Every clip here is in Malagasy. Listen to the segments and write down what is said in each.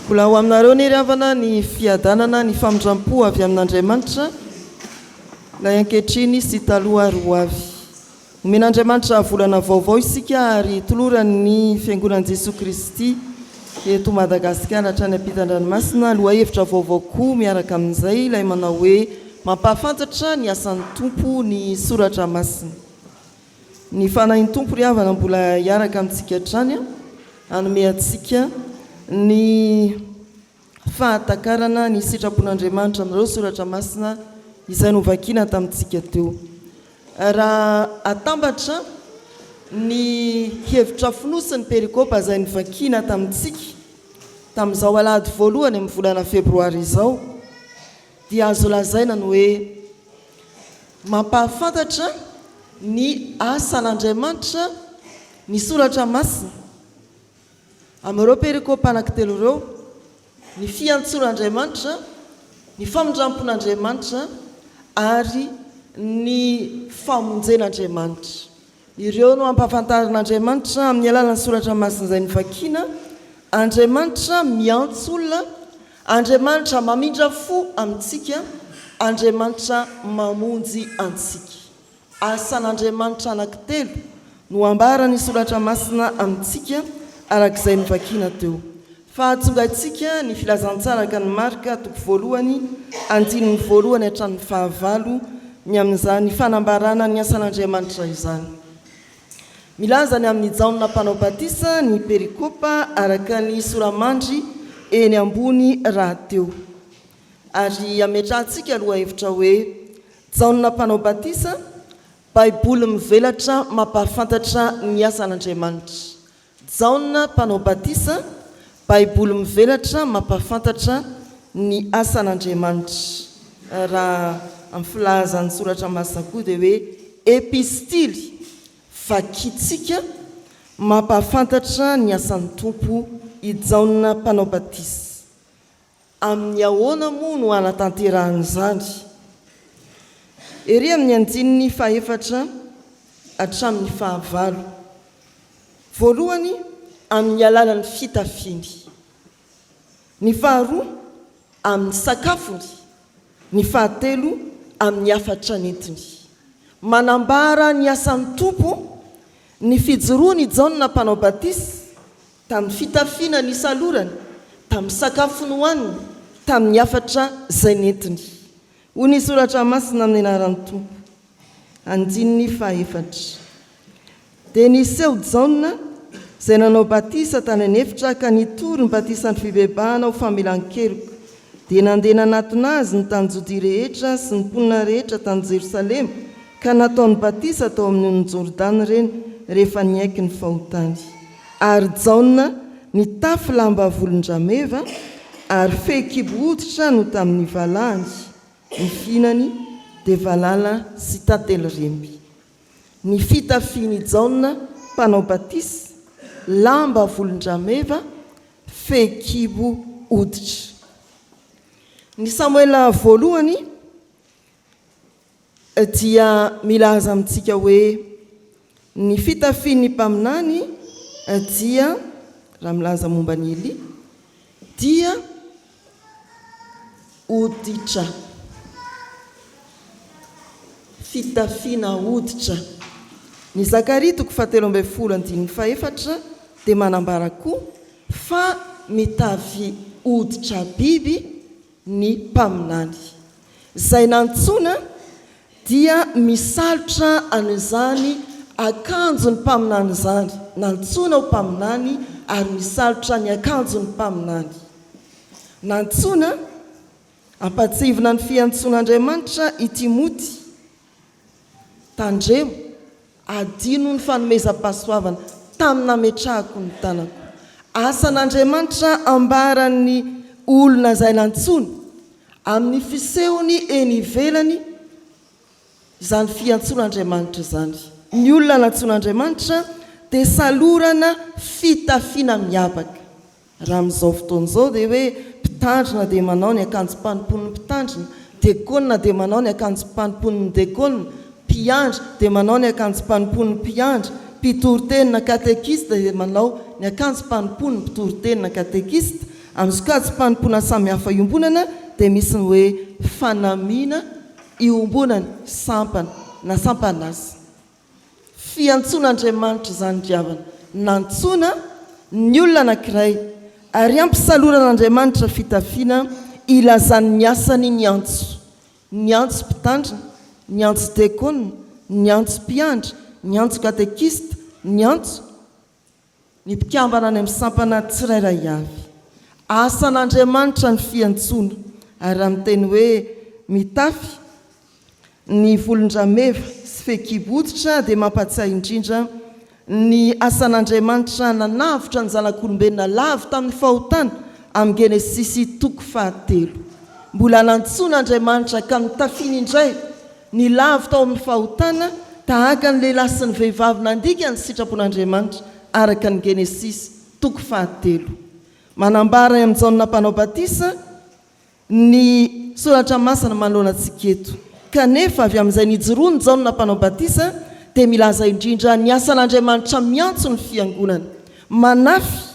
Mbola ho aminareo ny ry havana ny fiadanana, ny famindram-po avy amin'Andriamanitra, ilay ankehitriny sy taloha ary ho avy. Omen'Andriamanitra volana vaovao isika ary tolorany ny Fiangonan'i Jesoa Kristy eto Madagasikara hatrany ampitan-dranomasina lohahevitra vaovao koa miaraka amin'izay ilay manao hoe mampahafantatra ny asan'ny Tompo ny Soratra Masina. Ny Fanahin'ny Tompo ry havana mbola hiaraka amintsika hatrany hanome antsika ny fahatakarana ny sitrapon'Andriamanitra amin'ireo soratra masina izay novakiana tamintsika teo. Raha atambatra ny hevitra fonosin'ny perikopa izay novakiana tamintsika tamin'izao alahady voalohany amin'ny volana febroary izao dia azo lazaina ny hoe mampahafantatra ny asan'Andriamanitra ny soratra masina. Amin'ireo perikopa anankitelo ireo, ny fiantsoan'Andriamanitra, ny famindrampon'Andriamanitra ary ny famonjen'Andriamanitra. Ireo no ampahafantarin'Andriamanitra amin'ny alalan'ny soratra masina izay novakiana, Andriamanitra miantso olona, Andriamanitra mamindra fo amintsika, Andriamanitra mamonjy antsika. Asan'Andriamanitra anankitelo no ambaran'ny Soratra Masina amintsika araka izay novakiana teo. Fahatsongaintsika ny Filazantsara araka an'i Marka toko voalohany andininy voalohany hatramin'ny fahavalo ny amin'izany fanambarana ny asan'Andriamanitra izany. Milaza ny amin'i Jaona Mpanao Batisa ny perikopa araka ny sora-mandry eny ambony rahateo. Ary ametrahantsika lohahevitra hoe Jaona Mpanao Batisa, Baiboly mivelatra mampahafantatra ny asan'Andriamanitra. Jaona Mpanao Batisa, Baiboly mivelatra mampahafantatra ny asan'Andriamanitra. Raha amin'ny filazan'ny Soratra Masina koa dia hoe epistily vakintsika mampahafantatra ny asan'ny Tompo i Jaona Mpanao Batisa. Amin'ny ahoana moa no hanatanterahany izany? Ery amin'ny andininy fahefatra hatramin'ny fahavalo. Voalohany, amin'ny alalan'ny fitafiany. Ny faharoa, amin'ny sakafony. Ny fahatelo, amin'ny hafatra nentiny. Manambara ny asan'ny Tompo ny fijoroan' i Jaona Mpanao Batisa Tamin'ny fitafiana nisalorany, tamin'ny sakafo nohaniny, tamin'ny hafatra izay nentiny. Hoy ny Soratra Masina amin'ny anaran'ny Tompo. Andininy fahaefatra. Dia niseho Jaona, izay nanao batisa tany an'efitra ka nitory ny batisan'ny fibebahana ho famelan-keloka. Dia nandeha nanatona azy ny tany Jodia rehetra sy ny mponina rehetra tany Jerosalema, ka nataony batisa tao amin'ny onin'i Jordana ireny rehefa niaiky ny fahotany. Ary Jaona nitafy lamba volon-drameva, ary fehikibo hoditra no tamin'ny valahany, ny fihinany dia valala sy tantely remby. Ny fitafian'i Jaona mpanao batisa, lamba volon-drameva, fehikibo hoditra. Ny Samoela voalohany dia milaza amintsika hoe ny fitafian'ny mpaminany dia, raha milaza momba an'i Elia, dia hoditra. Fitafiana hoditra. Ny Zakaria toko fahatelo ambin'ny folo andininy fahefatra dia manambara koa fa mitafy hoditra biby ny mpaminany. Izay nantsoina dia misalotra an'izany akanjon'ny mpaminany izany, nantsoina ho mpaminany ary misalotra ny akanjon'ny mpaminany. Nantsoina, ampahatsiahivina ny fiantsoan'Andriamanitra i Timoty, Tandremo, adino ny fanomezam-pahasoavana tamin'ny nametrahako ny tanako. Asan'Andriamanitra ambaran'ny olona izay nantsoina, amin'ny fisehony eny ivelany, izany fiantsoan'Andriamanitra izany. Ny olona nantsoin'Andriamanitra dia salorana fitafiana miavaka. Raha amin'izao fotoana izao dia hoe mpitandrina dia manao ny akanjom-panompoan'ny mpitandrina, dekôna dia manao ny akanjom-panompoan'ny dekôna, mpiandry dia manao ny akanjom-panompoan'ny mpiandry, mpitoriteny na katekista dia manao ny akanjom-panompoan'ny mpitoriteny na katekista. Amin'ny sokajim-panompoana samihafa iombonana dia misy ny hoe fanamiana iombonana, sampana na sampan'asa. Fiantsoan'Andriamanitra izany ry havana. Nantsoina ny olona anankiray ary ampisaloran'Andriamanitra fitafiana ilazany ny asany ny antso. Ny antso mpitandrina, ny antso diakona, ny antso mpiandry, ny antso katekista, ny antso. Ny mpikambana any amin'ny sampana tsirairay avy. Asan'Andriamanitra ny fiantsoana, ary raha miteny hoe mitafy ny volon-drameva sy fehikibo hoditra dia mampahatsiahy indrindra ny asan'Andriamanitra nanavotra ny zanak'olombelona lavo tamin'ny fahotana amin'ny Genesisy toko fahatelo. Mbola nantsoin'Andriamanitra ka notafiany indray Ny lavo tao amin'ny fahotana, tahaka ny lehilahy sy ny vehivavy nandika ny sitrapon'Andriamanitra, araka ny Genesisy, toko fahatelo. Manambara amin'i Jaona Mpanao Batisa ny Soratra Masina manoloana antsika eto. Kanefa, avy amin'izay nijoroan'i Jaona Mpanao Batisa, dia milaza indrindra ny asan'Andriamanitra miantso ny Fiangonana. Manafy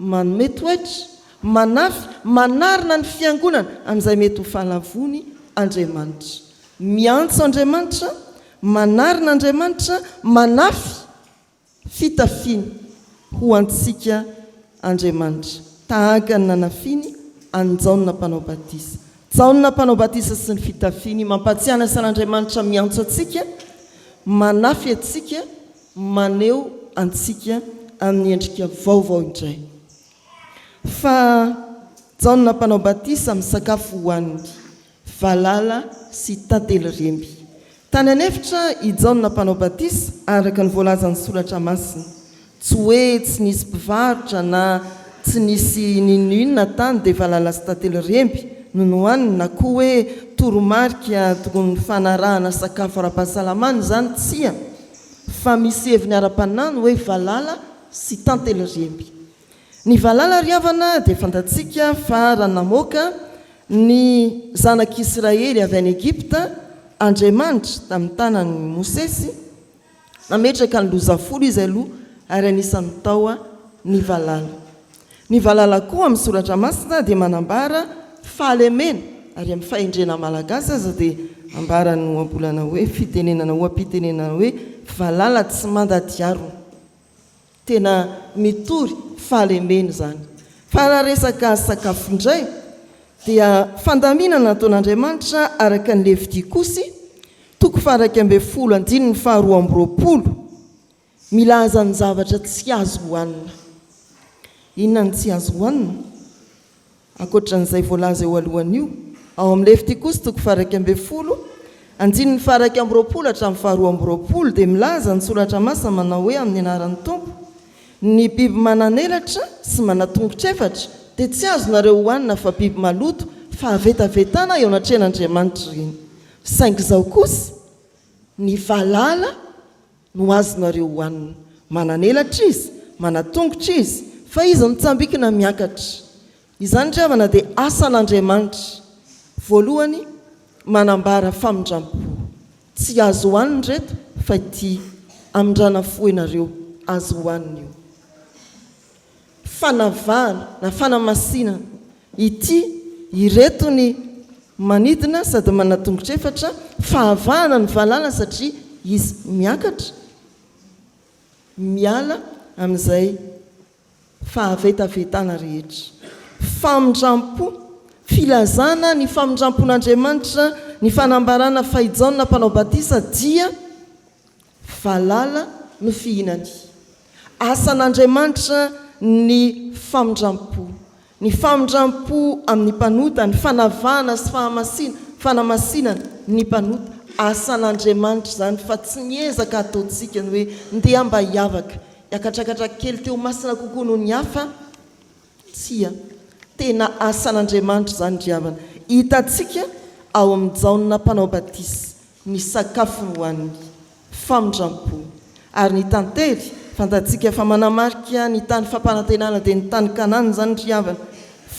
Manome toetra, manafy, manarina ny Fiangonana amin'izay mety ho fahalavoany Andriamanitra. Miantso Andriamanitra, manarina Andriamanitra, manafy fitafiana ho antsika Andriamanitra, tahaka ny nanafiany an'i Jaona Mpanao Batisa. Jaona Mpanao Batisa sy ny fitafiany mampahatsiahy ny asan'Andriamanitra miantso antsika, manafy antsika, maneho antsika amin'ny endrika vaovao indray. Fa Jaona Mpanao Batisa misakafo hohaniny, valala sy tantely remby. Tany an'efitra i Jaona Mpanao Batisa araka ny voalazan'ny Soratra Masina. Tsy hoe tsy nisy mpivarotra na tsy nisy n'inon'inona tany dia valala sy tantely remby no nohaniny na koa hoe toromarika tokony fanarahana sakafo ara-pahasalamana izany, tsia. Fa misy heviny ara-panahy ny hoe valala sy tantely remby. Ny valala ry havana dia fantatsika fa raha namoaka ny zanak'Israely avy any Egypta Andriamanitra tamin'ny tanan'i Mosesy, nametraka ny loza folo izy aloha ary anisan'ny tao ny valala. Ny valala koa amin'ny soratra masina dia manambara fahalemena ary amin'ny fahendrena malagasy aza dia ambaran'ny ohabolana hoe fitenenana oha-pitenenana hoe valala tsy mandady harona. Tena mitory fahalemena izany. Fa raha resaka sakafo indray dia fandaminana nataon'Andriamanitra araka ny Levitikosy toko faha-11 andininy faha-22. Milaza ny zavatra tsy azo hohanina. Inona no tsy azo hohanina? Ankoatra an'izay voalaza eo alohan'io, ao amin'ny Levitikosy toko faha-11, andininy faha-21 hatramin'ny faha-22 dia milaza ny Soratra Masina manao hoe amin'ny anaran'ny Tompo, Ny biby manan'elatra sy manan-tongotra efatra dia tsy azonareo hohanina fa biby maloto fahavetavetana eo anatrehan'Andriamanitra ireny. Saingy izao kosa, ny valala no azonareo hohanina. Manan'elatra izy, manan-tongotra izy, fa izy mitsambikina miakatra. Izany ry havana dia asan'Andriamanitra. Voalohany, manambara famindram-po. Tsy azo hohanina ireto fa ity amindrana fo ianareo, azo hohanina io. Fanavahana na fanamasinana. Ity, ireto ny manidina sady manan-tongotra efatra, fahavahana ny valala satria izy miakatra, miala amin'izay fahavetavetana rehetra. Famindram-po, filazana ny famindram-pon'Andriamanitra, ny fanambarana fa i Jaona Mpanao Batisa dia Valala no fihinany. Asan'Andriamanitra ny famindram-po. Ny famindram-po amin'ny mpanota, ny fanavahana sy fahamasina, fanamasinana ny mpanota. Asan'Andriamanitra izany fa tsy ny ezaka ataontsika ny hoe ndeha mba hiavaka, hiakatrakatra kely te ho masina kokoa noho ny hafa. Tsia. Tena asan'Andriamanitra izany ry havana. Hitantsika ao amin'i Jaona Mpanao Batisa ny sakafo nohaniny, famindram-po. Ary ny tantely, fantatsika fa manamarika ny tany fampanantenana dia ny tany Kanana izany ry havana.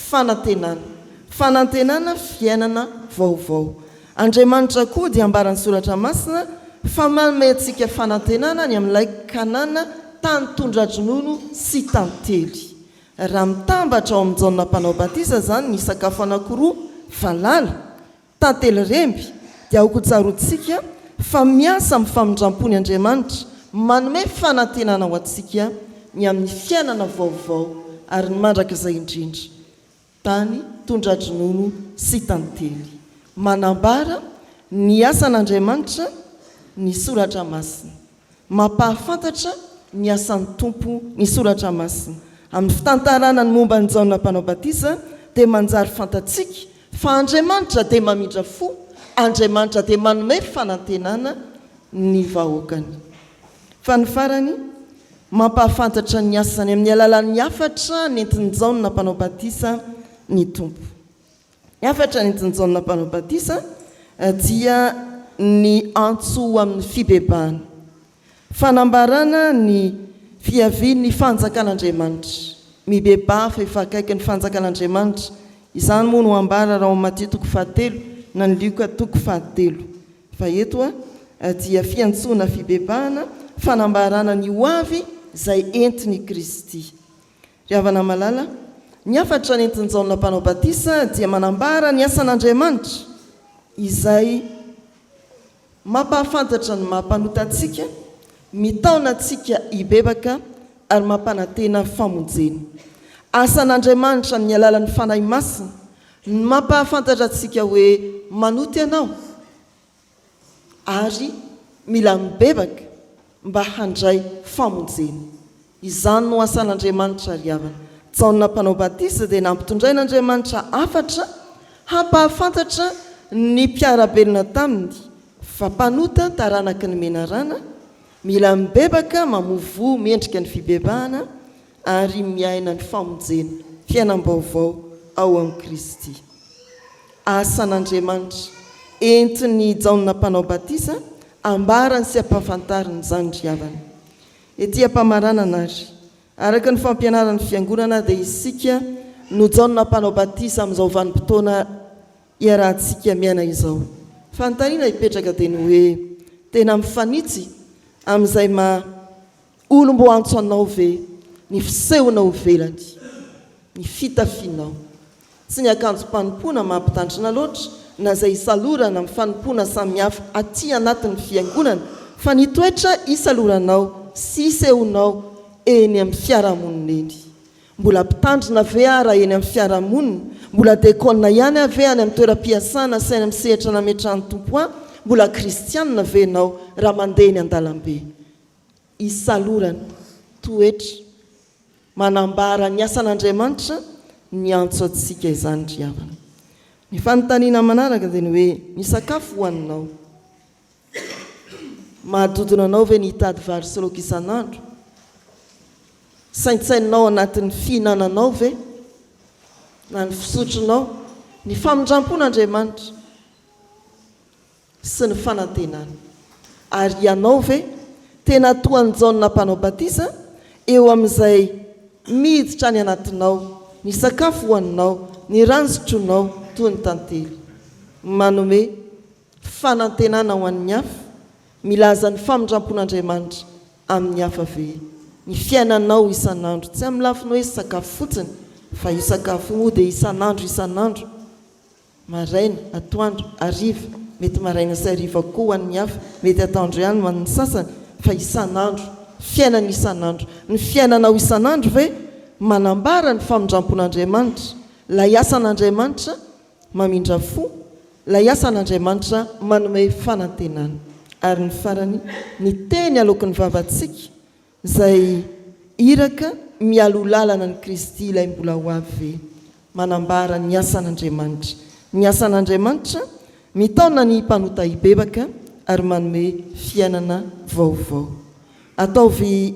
Fanantenana. Fanantenana fiainana vaovao. Andriamanitra koa dia ambaran'ny Soratra Masina fa manome antsika fanantenana ny amin'ilay Kanana tany tondra-dronono sy tantely. Raha mitambatra ao amin'i Jaona Mpanao Batisa izany ny sakafo anankiroa, valala, tantely remby, dia aoka ho tsaroantsika fa miasa amin'ny famindrampony Andriamanitra, manome fanantenana ho antsika ny amin'ny fiainana vaovao ary ny mandrakizay indrindra. Tany tondra-dronono sy tantely. Manambara ny asan'Andriamanitra ny Soratra Masina. Mampahafantatra ny asan'ny Tompo ny Soratra Masina. Amin'ny fitantarana ny momba an'i Jaona Mpanao Batisa dia manjary fantatsika fa Andriamanitra dia mamindra fo, Andriamanitra dia manome fanantenana ny vahoakany. Fa ny farany, mampahafantatra ny asany amin'ny alalan'ny hafatra nentin'i Jaona Mpanao Batisa ny Tompo. Ny hafatra nentin'i Jaona Mpanao Batisa dia ny antso ho amin'ny fibebahana, fanambarana ny fiavian'ny Fanjakan'Andriamanitra. Mibebaha fa efa akaiky ny Fanjakan'Andriamanitra. Izany moa no ambara raha ao amin'ny Matio toko fahatelo na ny Lioka toko fahatelo. Fa eto dia fiantsoana fibebahana, fanambarana ny ho avy izay entin'i Kristy. Ry havana malala, ny hafatra nentin'i Jaona Mpanao Batisa dia manambara ny asan'Andriamanitra izay mampahafantatra ny maha mpanota antsika, mitaona antsika hibebaka ary mampanantena famonjena. Asan'Andriamanitra amin'ny alalan'ny Fanahy Masina ny mampahafantatra antsika hoe manota ianao ary mila mibebaka mba handray famonjena. Izany no asan'Andriamanitra ry havana. Jaona Mpanao Batisa dia nampitondrain'Andriamanitra hafatra hampahafantatra ny mpiara-belona taminy fa mpanota taranaky ny menarana, mila mibebaka, mamoa voa mendrika ny fibebahana ary miaina ny famonjena, fiainam-baovao ao amin'i Kristy. Asan'Andriamanitra entin'i Jaona Mpanao Batisa ambarany sy ampahafantariny izany ry havana. Ety am-pamaranana ary, araka ny fampianaran'ny Fiangonana dia isika no Jaona Mpanao Batisa amin'izao vanim-potoana iarahantsika miaina izao. Fanontaniana hipetraka dia ny hoe, tena mifanitsy amin'izay maha Olom-boantso anao ve ny fisehonao ivelany, ny fitafianao? Tsy ny akanjom-panompoana maha-mpitandrina loatra na izay isalorana amin'ny fanompoana samihafa aty anatin'ny fiangonana fa ny toetra isaloranao sy isehonao eny amin'ny fiarahamonina eny. Mbola mpitandrina ve aho raha eny amin'ny fiarahamonina? Mbola dekona ihany aho ve any amin'ny toeram-piasana sy any amin'ny sehatra nametrahan'ny Tompo ahy? Mbola kristianina ve ianao raha mandeha eny an-dalambe? Isalorana, toetra, manambara ny asan'Andriamanitra niantso antsika izany ry havana. Ny fanontaniana manaraka dia ny hoe, ny sakafo hohaninao, mahadodona anao ve ny hitady vary sy laoka isan'andro? Saintsaininao anatin'ny fihinananao ve na ny fisotronao ny famindram-pon'Andriamanitra? sy ny fanantenana. Ary ianao ve tena toa an'i Jaona Mpanao Batisa eo amin'izay miditra any anatinao, ny sakafo hohaninao, ny rano sotroinao toy ny tantely? Manome fanantenana ho an'ny hafa, milaza ny famindram-pon'Andriamanitra amin'ny hafa ve ny fiainanao isan'andro, tsy amin'ny lafiny hoe sakafo fotsiny, fa io sakafo io moa dia isan'andro isan'andro, Maraina, atoandro, hariva, mety maraina sy hariva koa ho an'ny hafa, mety atoandro ihany ho an'ny sasany, fa isan'andro, fiainana isan'andro. Ny fiainanao isan'andro ve manambara ny famindrampon'Andriamanitra, ilay asan'Andriamanitra mamindra fo, ilay asan'Andriamanitra manome fanantenana? Ary ny farany, ny teny aloaky ny vavantsika Izay iraka mialoha lalana an'i Kristy ilay mbola ho avy ve? Manambara ny asan'Andriamanitra. Ny asan'Andriamanitra mitaona ny mpanota hibebaka ary manome fiainana vaovao. Ataovy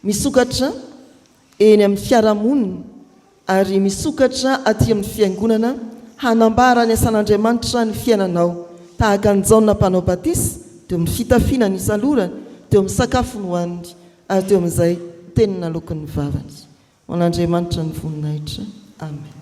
misokatra eny amin'ny fiarahamonina ary misokatra aty amin'ny Fiangonana hanambara ny asan'Andriamanitra ny fiainanao, tahaka an'i Jaona Mpanao Batisa, teo amin'ny fitafiana nisalorany, teo amin'ny sakafo nohaniny, ary teo amin'izay teny naloaky ny vavany. Ho an'Andriamanitra ny voninahitra. Amen.